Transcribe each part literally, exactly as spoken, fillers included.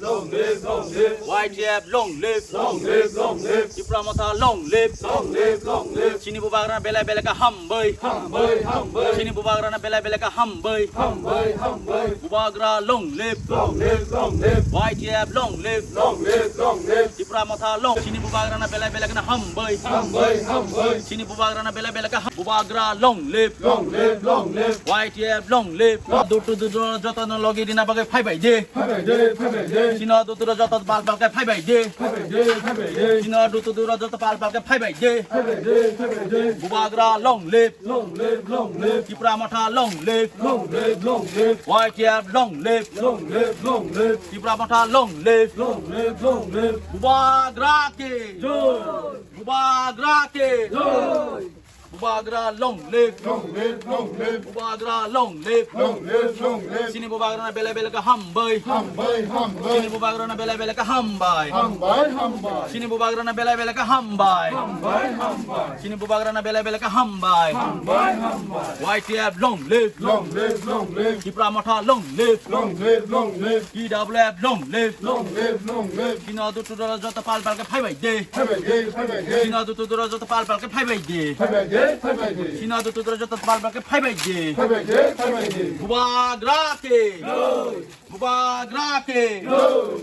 Long live, long live. Y T F long live. Long live, long live. Tipra Motha long live. Long live, long live. Chini bubagrana belai belai khe hambai. Hambai, hambai. Chini bubagrana belai belai khe hambai. Hambai, hambai. Bubagra long live. Long live, long live. Y T F long live. Long live, long live. Tipra Motha long. Chini bubagrana belai belai khe hambai. Hambai, hambai. Chini bubagrana belai belai khe ham-, bubagra long live. Long live, long live. Y T F long live. Long. Dur to dur jotono logi rina bagwi phaibai de. Phaibai de, phaibai de. Chini dur to dur joto pal pal khe phaibai de. Phaibai de, phaibai de. Chini dur to dur joto pal pal khe phaibai de. Phaibai de, phaibai de. Bubagra long live. Long live, long live. Tipra Motha long live. Long live, long live. Y T F long live. Long live, long live. Tipra Motha long live. Long live, long live. Bubagra ki. Jai. Bubagra ki. Jai. Bubagra long live. Long live, long live. Bubagra long live. Long live, long live. Chini bubagrana belai belai khe hambai. Hambai, hambai. Chini bubagrana belai belai khe hambai. Hambai, hambai. Chini bubagrana belai belai khe hambai. Hambai, hambai. Chini bubagrana belai belai khe hambai. Hambai, hambai. Y T F long live. Long live, long live. Tipra Motha long live. Long live, long live. T W F long live. Long live, long live. Chini dur to dur joto pal pal khe phaibai de. Phaibai de, phaibai de. Chini dur to dur joto pal pal khe phaibai de. Phaibai de, phaibai de. Chini dur to dur joto pal pal khe phaibai de. Phaibai de, phaibai de. Bubagra ki. Jai. Bubagra ki. Jai.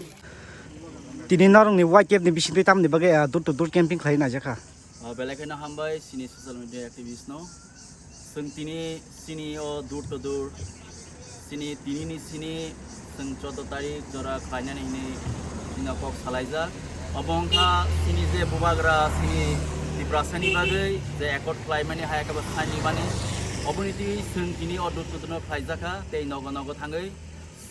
Tini norokni Y T F ni bisingtwi tamni bagwi, ah, door to door camping khlai naijakha? Ah, belai kheno hambai chini social media activist no. Chwng tini chini o door to door, chini tini ni chini chwng choudo tarik jora khlainani hinwi chini kok salaijak. Obo wngkha chini je bubagra chini Tiprasani bagwi je accord khlaimani hai khe bo saimani. Oboni twi chwng tini o door to door no khlaijakha tei nogo nogo thangwi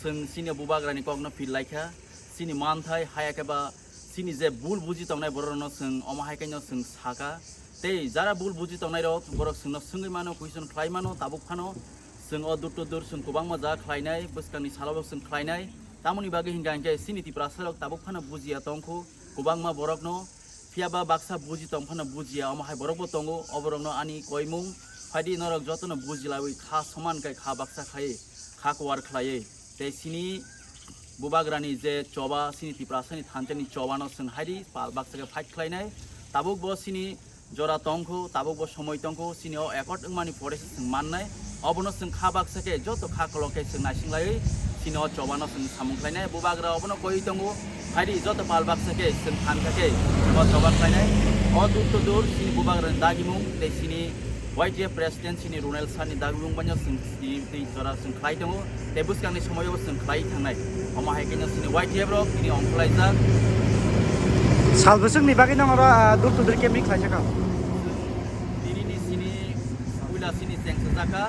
chwng chini bubagrani kokno phil laikha. Chini manthai haya khe ba chini je bul buji tongnai borok rokno chwng omo hai khe no chwng saka. Tei jara bul buji tongnai rok borok chwngno swngwi mano, question khlai mano, tabuk phano chwng o door to door chwng kwbangma jaga khlainai, bwskangni salo bo chwng khlainai. Tamoni bagwi hinkha hinkhe chini Tiprasa rok tabuk phano bujiya tongkhu kwbangma borokno. Phiya ba baksa buji tong phano bujiya, omo hai borok bo tongo, oborokno ani koimung phaidi norok jotono bujilawi kha soman kai kha baksa khai kha kuar khlaiwi. Tei chini bubagrani je choba, chini Tiprasani thanchani chobano chwng haidi pal baksa khe fight khlainai. Tabuk bo chini jora tongkhu, tabuk bo somoi tongkhu, chini o accord wngmani pore se chwng mannai. Obono chwng kha baksa khe joto kha kolok khe chwng naising laiwi chini o chobano chwng samung khlainai. Bubagra obono koiwi tongo, haidi joto pal baksa khe chwng thansa khe o choba khlainai. O door to door chini bubagrani dagimung tei chini Y T F president chini Ronel sir ni dagimung baino chwng twi, twi jora chwng khlai tongo, tei bwskangni somoio bo chwng khlai thangnai. Omo hai khe no chini Y T F rok tini ongkhorlaijak. Sal bwswkni bagwi nang oro, ah, door to door camping khlaijak kha? Tini ni chini puila chini chengsa jakha,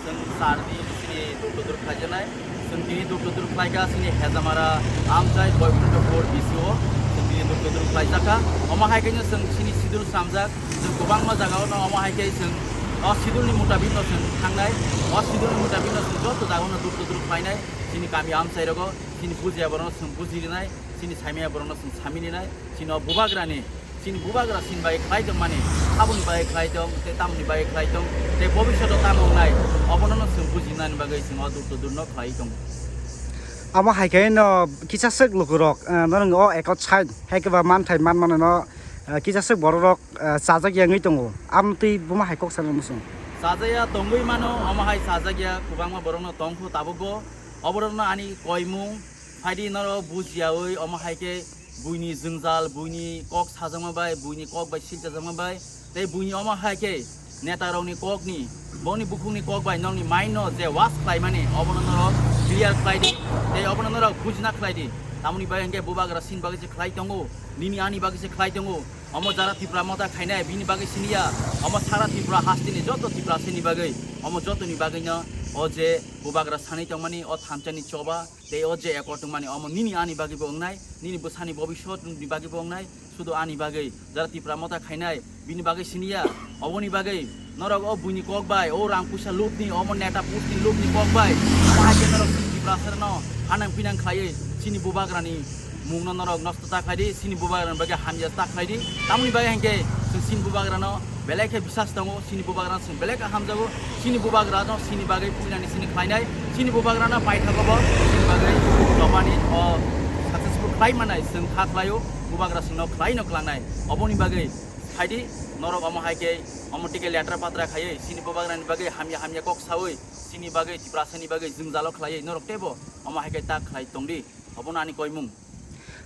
chwng char din chini door to door khlaijaknai. Chwng tini door to door khlaikha chini Hejamara Amchai Boyfriend four B C O. Chwng tini door to door khlaijakha. Omo hai khe no chwng chini schedule samjak. Chwng kwbangma jagao no omo hai khe chwng o schedule ni mutabik no chwng thangnai, o schedule ni mutabik no chwng joto jagao no door to door khlainai, chini kami amchai rogo, chini bujiya borok no chwng buji rinai, chini saimaya borok no chwng sami rinai, chini o bubagrani, chini bubagra chini bai khlai tong mani, aboni bai khlai tong, tei tamoni bai khlai tong, tei bobishoto tamo wngnai, obono no chwng buji nani bagwi chwng o door to door no khlai tongo. Amo hai khe no kisa swk lukurok, eh, norok o ekot sign hai khe ba manthai man mano no, eh, kisa swk borok rok, eh, chajak ya wngwi tongo. Amtwi buma hai kok sana muchung. Chajaya tongwi mano, omo hai chajakya kwbangma borokno tongkhu tabukbo. Oborokno ani koimung phaidi norok bujiyawi omo hai khe buini jwngjal, buini kok sajakma bai, buini kok bai silchajakma bai, tei buini omo hai khe netarokni kokni, boni bukhukni kok bai nokni mind no je wash khlaimani, obono norok clear khlai di, tei obono norok bujina khlai di. Tamoni bai hwnkhe bubagra sin bagwi se khlai tongo, nini ani bagwi se khlai tongo. Omo jara Tipra Motha khainai, bini bagwi siniya. Omo sara Tripura hasteni joto Tiprasani bagwi. Omo jotoni bagwino o je bubagra sanwi tongmani, o thanchani choba, tei o je accord wngmani, omo nini ani bagwibo wngnai, nini bwsani bobiswtni bagwibo wngnai, sudu ani bagwi. Jara Tipra Motha khainai, bini bagwi siniya. Oboni bagwi norok o buini kok bai, o rang puisa lubni, omo neta postni lubni kok bai. Omo hai khe norok Tiprasarano hanang pinang khlaiwi chini bubagrani mungno norok nosto ta khlai di, chini bubagrani bagwi hamya ta khlai di. Tamoni bagwi hinkhe chwng chini bubagrano belai khe bisas tongo, chini bubagrano chwng belai khe hamjago, chini bubagrano chini bagwi puilani chini khlainai, chini bubagrano paithago bo chini bagwi chobani o saksa khlai manai, chwng kha khlaio, bubagra chwngno khlaino klangnai. Oboni bagwi phaidi norok omo hai khe omo tike letra patra khaiwi chini bubagrani bagwi hamya hamya kok saui chini bagwi Tiprasani bagwi jwngjalo khlaiwi norok teibo omo hai khe ta khlai tongdi. Obono ani koimung.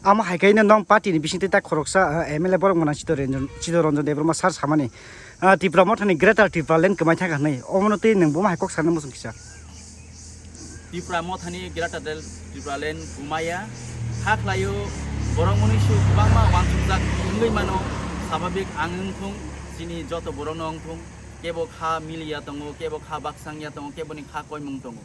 Amo hai khe nong party ni bisingtwi ta khoroksa, ah, M L A borok mwnang Chittaranjan, Chittaranjan Debbarma sir samani, ah, Tipra Mothani Greater Tipraland kwmai thangkha hwnwi. Omono twi nwng bomo hai kok sana muchung kisa. Tipra Mothani Greater Del-, Tipraland kwmaya kha khlaio, borok mwnwi su kwbangma uansukjak wngwi mano. Sababik ang wngthung, chini joto borokno wngthung, kebo kha miliya tongo, kebo kha baksangya tongo, keboni kha koimung tongo.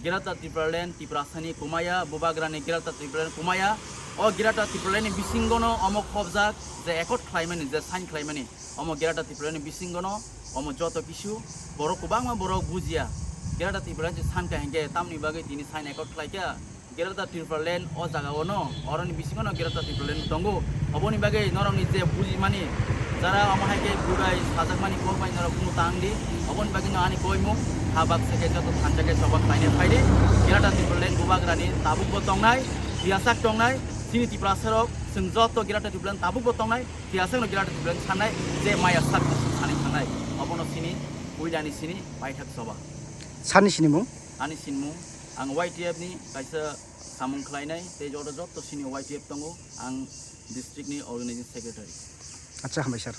Greater Tipraland, Tiprasani kwmaya, bubagrani Greater Tipraland kwmaya. O Greater Tipraland ni bisingono omo khobjak je accord khlaimani, je sign khlaimani. Omo Greater Tipraland ni bisingono omo joto kisu borok kwbangma borok bujiya. Greater Tipraland se sankha hinkhe tamni bagwi tini sign accord khlaikha. Greater Tipraland o jaga ono, oroni bisingono Greater Tipraland tongo. Oboni bagwi norokni je bujimani, jara omo hai khe budai sajakmani kok bai norok kunu tang di. Oboni bagwi no ani koimung, ha baksa khe joto thansa khe choba khlaina phai di. Greater Tipraland bubagrani tabuk bo tongnai, tiyasak tongnai, chini Tiprasa rok chwng joto Greater Tipraland tabuk bo tongnai, tiyasakno Greater Tipraland sanai je maya sak sanai thangnai. Obono sini puilani sini paithak choba. Sani sinimung? Ani sinimung, ang Y T F ni kaisa samung khlainai, tei joto, joto sini Y T F tongo, ang district ni organizing secretary. Acha, hambai sir.